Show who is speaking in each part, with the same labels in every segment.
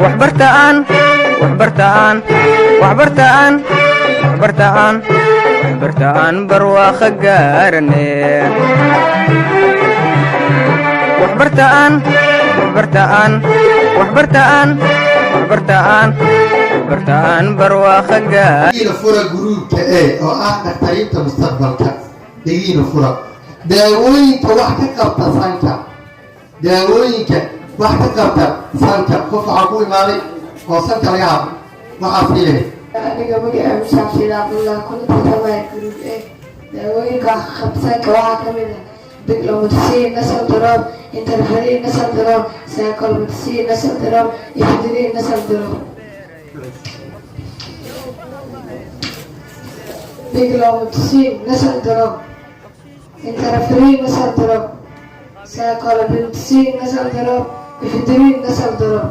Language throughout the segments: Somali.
Speaker 1: Waxbartaan, waxbartaan, waxbartaan, waxbartaan, waxbartaan, barwaaqo gaarane. Waxbartaan, waxbartaan, waxbartaan, waxbartaan, waxbartaan, barwaaqo gaar.
Speaker 2: Dhegiina fura. Group-ka E oo ah dhakhtariinta mustaqbalka, dhegiina fura. Daawooyinka wax ka qabta sanka, daawooyinka wax ka qabta sanka. Qof waxaa ku imaaday oo sanka laga habo, waxaa siinaya.
Speaker 3: Aniga magacay Musaafir Cabdullah, kuna tartamaya Group A. Daawooyinka qabsanka waxaa ka mid ah beclomethasone nasal drop, interferin nasal drop, cyclomethasone nasal drop, ephedrine nasal drop. Beclomethasone nasal drop, interferin nasal drop, cyclomethasone nasal drop, ephedrine nasal drop.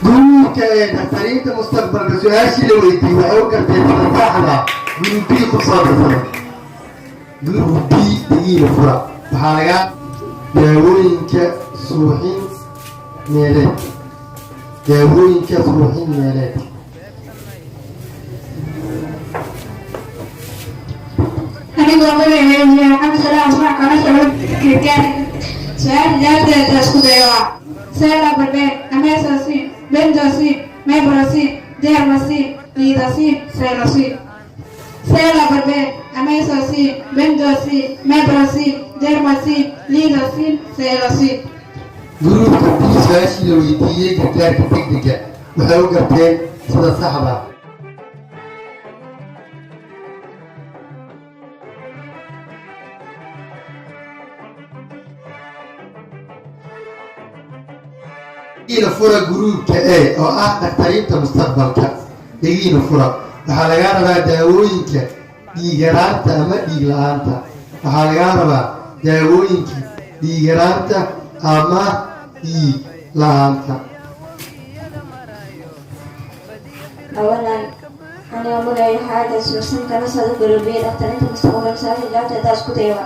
Speaker 2: Group-ka E dhakhtariinta mustaqbalka, su-aashii la weydiiyey waxay u garteen sida saxda. Group B ku soo darsaday. Group B, dhegiina fura. Waxaa laga daawooyinka suuxin neeleed, daawooyinka suuxin neeleed.
Speaker 3: Anigoo magacayga Maxamed Salaam Asmac, kana socdo gargaar, su-aasha jawaabteeda isku dayo waa celobarben, amesosin, bendosin, mebrosin, dermasin, lidosin, celosin. Celobarben, amesosin, bendosin, mebrosin, dermasin, lidosin, celosin.
Speaker 2: Group-ka B, su-aashii la weydiiyey gargaarka degdega waxay u garteen sida saxda. Dhegiina fura. Group-ka E oo ah dhakhtariinta mustaqbalka, dhegiina fura. Waxaa lagaa rabaa daawooyinka dhiigyaraanta ama dhiig la-aanta. Waxaa lagaa rabaa daawooyinka dhiigyaraanta ama dhiig la-aanta.
Speaker 4: Awalan, anigoo magacay xaaga suusan, kana socda Group B, dhakhtarinta mustaqbalka, su-aasha jawaabteeda isku dayo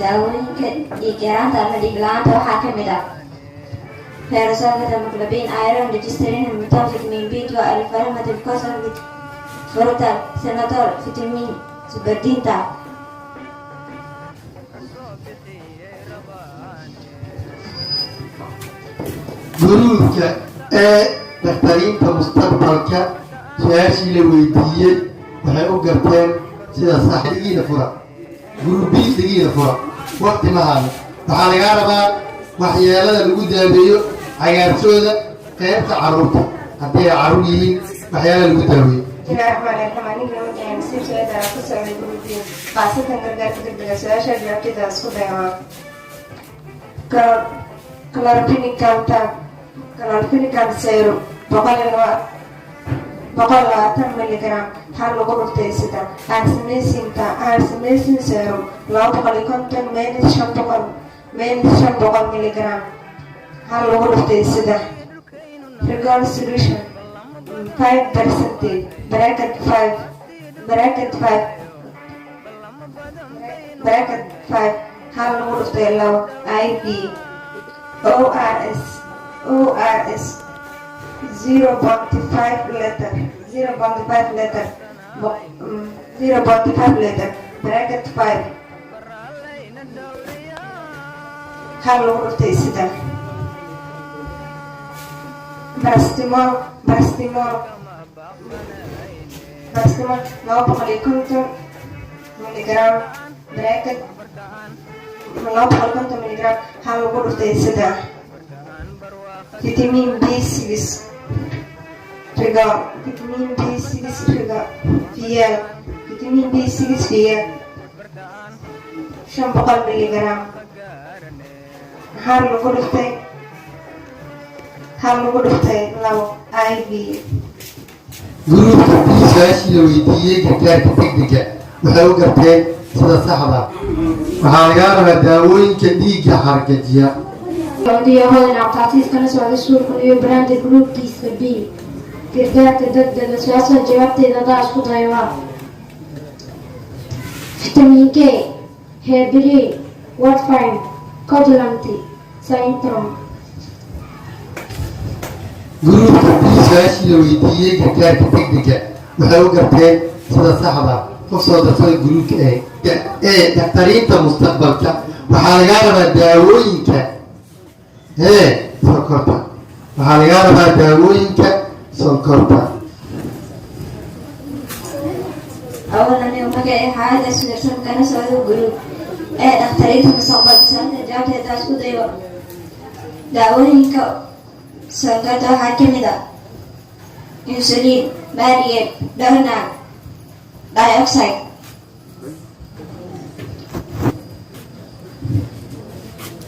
Speaker 4: daawooyinka dhiig yaraanta ama dhiig la-aanta waxaa ka mid ah ferrous sulfate, hemoglobin, iron dextran, hemoton, vitamin B2, alfaramative, frutal, senator, vitamin suberdinta.
Speaker 2: Group-ka E dhakhtariinta mustaqbalka, su-aashii la weydiiyey waxay u garteen sida sax. Dhegiina fura. Group B, dhegiina fura, waqti ma haano. Waxaa lagaa rabaa waxyeelada lagu daaweeyo cagaarsooda qaybta carruurta, haddii ay carruur yihiin, waxyaala lagu daaweeyo.
Speaker 3: Bismillahi raxmaani raxiim. Aniga magacay Nasiib Saciid, ku socday Group B, khaasatan gargaarka degdega. Su-aasha jawaabteeda isku dayo chloramphenicol tab, chloramphenicol syrup, 102, 120 milligram, hal lagu dhuftay 3. Azithromycinta, azithromycin syrup, 250 minus 500, minus 500 milligram, hal lagu dhuftay 3. Rigol solution 5 percentage, bracket 5, bracket 5, bracket 5, hal lagu dhuftay 2 IV. ORS, ORS 0.5 liter, 0.5 liter, 0.5 liter, bracket 5, hal lagu dhuftay 3. Paracetamol, paracetamol, paracetamol, 250 milligram, bracket 250 milligram, hal lagu dhuftay 3. Vitamin B6 rigo, vitamin B6 rigo vial, vitamin B6 vial, 500 milligram, hal lagu dhuftay, hal lagu dhuftay 2 IV.
Speaker 2: Group-ka B, su-aashii la weydiiyey gargaarka degdega waxay u garteen sida saxda. Waxaa lagaa rabaa daawooyinka dhiigga xargajiya.
Speaker 5: Saudiya Hodan Cabdicasiis, kana socda iskuulka New Brand, group-kiisa B, gargaarka degdega. Su-aasha jawaabteeda hadaa isku dayo waa vitamin K, heparin, warfarin, coagulant, Sintrom.
Speaker 2: Gruubka B su-aashii la weydiiyey gargaarka degdega waxay u garteen sida saxda. Qof soo darsada gruubka A ee dakhtariinta mustaqbalka, waxaa lagaa rabaa daawooyinka sonkorta. Waxaa lagaa rabaa daawooyinka sonkorta.
Speaker 4: Awalan, anigu magacay xaalada sudirsan, kana socdo group A dhakhtariinta mustaqbalka, su-aasha jawaabteeda isku dayo, daawooyinka sonkorta waxaa ka mid ah insulin, Badian, Donald dioxide.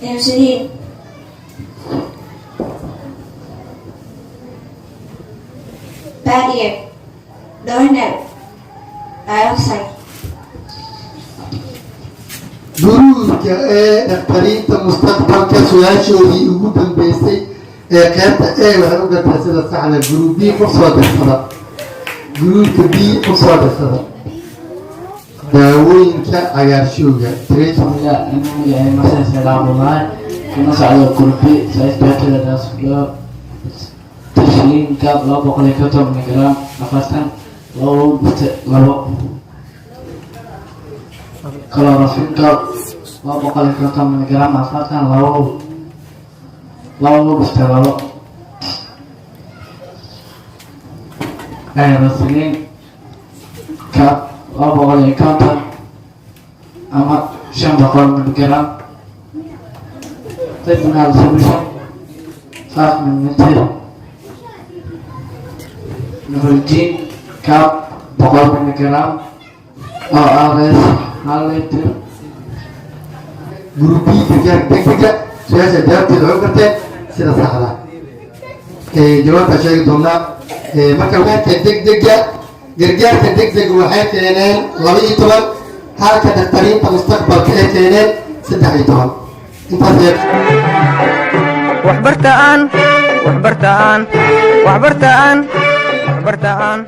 Speaker 4: Insulin, Badian, Donald dioxide.
Speaker 2: Gruubka A dhakhtariinta mustaqbalka su-aashoodii ugu dambeysay ee qaybta A waxay u garteen sida saxda. Group B qof soo dirsada. Gruubka B qof soo dirsada. Daawooyinka cagaarshowga.
Speaker 6: Bismillah, anigu magacay Maxsan Said Cabdullaahi, kuna socdo group B. Su-aasha jawaabteeda daaslo, tashiinka 250 miligram 40 labo bute labo, chloroquine 250 miligram 40 labo labo dhufte labo, aerosilin ka 250 ama 500 miligram, Tylenol solution 5 milliliter, Novalgin cap 100 miligram, ORS 1 litir.
Speaker 2: Group B gargaarka degdega su-aasha jawaabteeda waxay u garteen sida saxda. Jawaabtaa sheegi doonaa marka gargaarka degdega waxay keeneen 12, halka dakhtariinta mustaqbalka ay keeneen 13. Intaas.
Speaker 1: Waxbartaan, waxbartaan, waxbartaan, waxbartaan.